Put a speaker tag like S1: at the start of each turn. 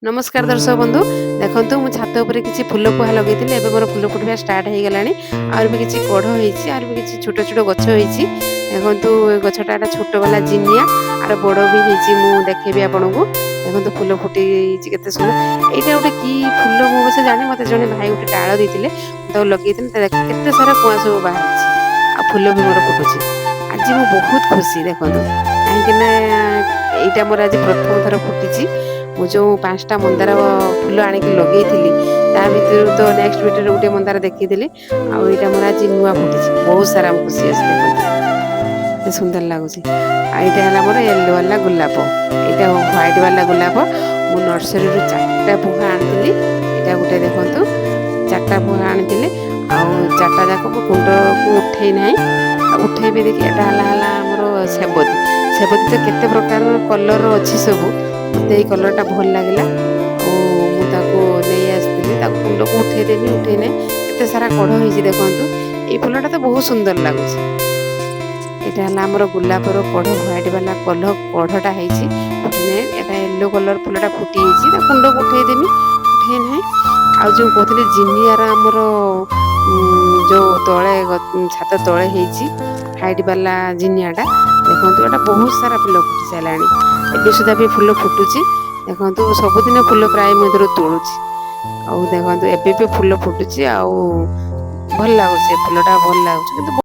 S1: ନମସ୍କାର ଦର୍ଶକ ବନ୍ଧୁ, ଦେଖନ୍ତୁ ମୁଁ ଛାତ ଉପରେ କିଛି ଫୁଲ କୁହା ଲଗେଇଥିଲି। ଏବେ ମୋର ଫୁଲ ଫୁଟିବା ଷ୍ଟାର୍ଟ ହେଇଗଲାଣି। ଆହୁରି ବି କିଛି କଢ଼ ହେଇଛି, ଆହୁରି ବି କିଛି ଛୋଟ ଛୋଟ ଗଛ ହେଇଛି। ଦେଖନ୍ତୁ ଏ ଗଛଟା, ଏଟା ଛୋଟ ବାଲା ଜିନିଆ, ଆର ବଡ଼ ବି ହେଇଛି, ମୁଁ ଦେଖେଇବି ଆପଣଙ୍କୁ। ଦେଖନ୍ତୁ ଫୁଲ ଫୁଟିଯାଇଛି କେତେ ସୁନ୍ଦର। ଏଇଟା ଗୋଟେ କି ଫୁଲ ମୁଁ ଅବଶ୍ୟ ଜାଣିନି, ମୋତେ ଜଣେ ଭାଇ ଗୋଟେ ଡାଳ ଦେଇଥିଲେ, ମୁଁ ତାକୁ ଲଗେଇଥିଲି। କେତେ ସାରା କୁଆଁ ସବୁ ବାହାରିଛି ଆଉ ଫୁଲ ବି ମୋର ଫୁଟୁଛି। ଆଜି ମୁଁ ବହୁତ ଖୁସି ଦେଖନ୍ତୁ, କାହିଁକି ନା ଏଇଟା ମୋର ଆଜି ପ୍ରଥମ ଥର ଫୁଟିଛି। ମୁଁ ଯେଉଁ 5ଟା ମନ୍ଦାର ଫୁଲ ଆଣିକି ଲଗେଇଥିଲି, ତା ଭିତରୁ ତ ନେକ୍ସଟ ଭିଡ଼ିଓରେ ଗୋଟେ ମନ୍ଦାର ଦେଖେଇଥିଲି, ଆଉ ଏଇଟା ମୋର ଆଜି ନୂଆ ଫୁଟିଛି। ବହୁତ ସାରା ମୁଁ ଖୁସି ଅଛି। ଦେଖନ୍ତୁ କେତେ ସୁନ୍ଦର ଲାଗୁଛି। ଆଉ ଏଇଟା ହେଲା ମୋର ୟେଲୋ ବାଲା ଗୋଲାପ, ଏଇଟା ହ୍ୱାଇଟ୍ ବାଲା ଗୋଲାପ। ମୁଁ ନର୍ସରୀରୁ 4ଟା ବୁହା ଆଣିଥିଲି। ଏଇଟା ଗୋଟେ ଦେଖନ୍ତୁ, 4ଟା ବୁହା ଆଣିଥିଲି ଆଉ 4ଟା ଯାକ ମୁଁ କୁଣ୍ଡକୁ ଉଠେଇ ନାହିଁ, ଆଉ ଉଠେଇବି ଦେଖି। ଏଇଟା ହେଲା ଆମର ସେବତୀ। ସେବତୀ ତ କେତେ ପ୍ରକାରର କଲର୍ ଅଛି ସବୁ, ମୋତେ ଏଇ କଲର୍ଟା ଭଲ ଲାଗିଲା ଆଉ ମୁଁ ତାକୁ ନେଇ ଆସିଥିଲି। ତାକୁ କୁଣ୍ଡକୁ ଉଠେଇଦେବି, ଉଠେଇ ନାହିଁ। କେତେ ସାରା କଢ଼ ହେଇଛି ଦେଖନ୍ତୁ। ଏଇ ଫୁଲଟା ତ ବହୁତ ସୁନ୍ଦର ଲାଗୁଛି। ଏଇଟା ହେଲା ଆମର ଗୋଲାପର କଢ଼, ହ୍ୱାଇଟ୍ ବାଲା କଢ଼ଟା ହେଇଛି, ଫୁଟି ନାହିଁ। ଏଇଟା ୟେଲୋ କଲର୍ ଫୁଲଟା ଫୁଟି ଯାଇଛି, ତା କୁଣ୍ଡକୁ ଉଠେଇଦେବି, ଉଠେଇ ନାହିଁ। ଆଉ ଯେଉଁ କହୁଥିଲି ଜିନିଆର ଆମର ଯେଉଁ ତଳେ ଛାତ ତଳେ ହେଇଛି ହ୍ୱାଇଟ୍ ବାଲା ଜିନିଆଟା, ଦେଖନ୍ତୁ ଏଇଟା ବହୁତ ସାରା ଫୁଲ ଫୁଟି ସାରିଲାଣି। ଏବେ ସୁଦ୍ଧା ବି ଫୁଲ ଫୁଟୁଛି। ଦେଖନ୍ତୁ ସବୁଦିନ ଫୁଲ ପ୍ରାୟ ମୁଁ ଏଥିରୁ ତୋଳୁଛି। ଆଉ ଦେଖନ୍ତୁ ଏବେ ବି ଫୁଲ ଫୁଟୁଛି ଆଉ ଭଲ ଲାଗୁଛି, ଏ ଫୁଲଟା ଭଲ ଲାଗୁଛି କିନ୍ତୁ।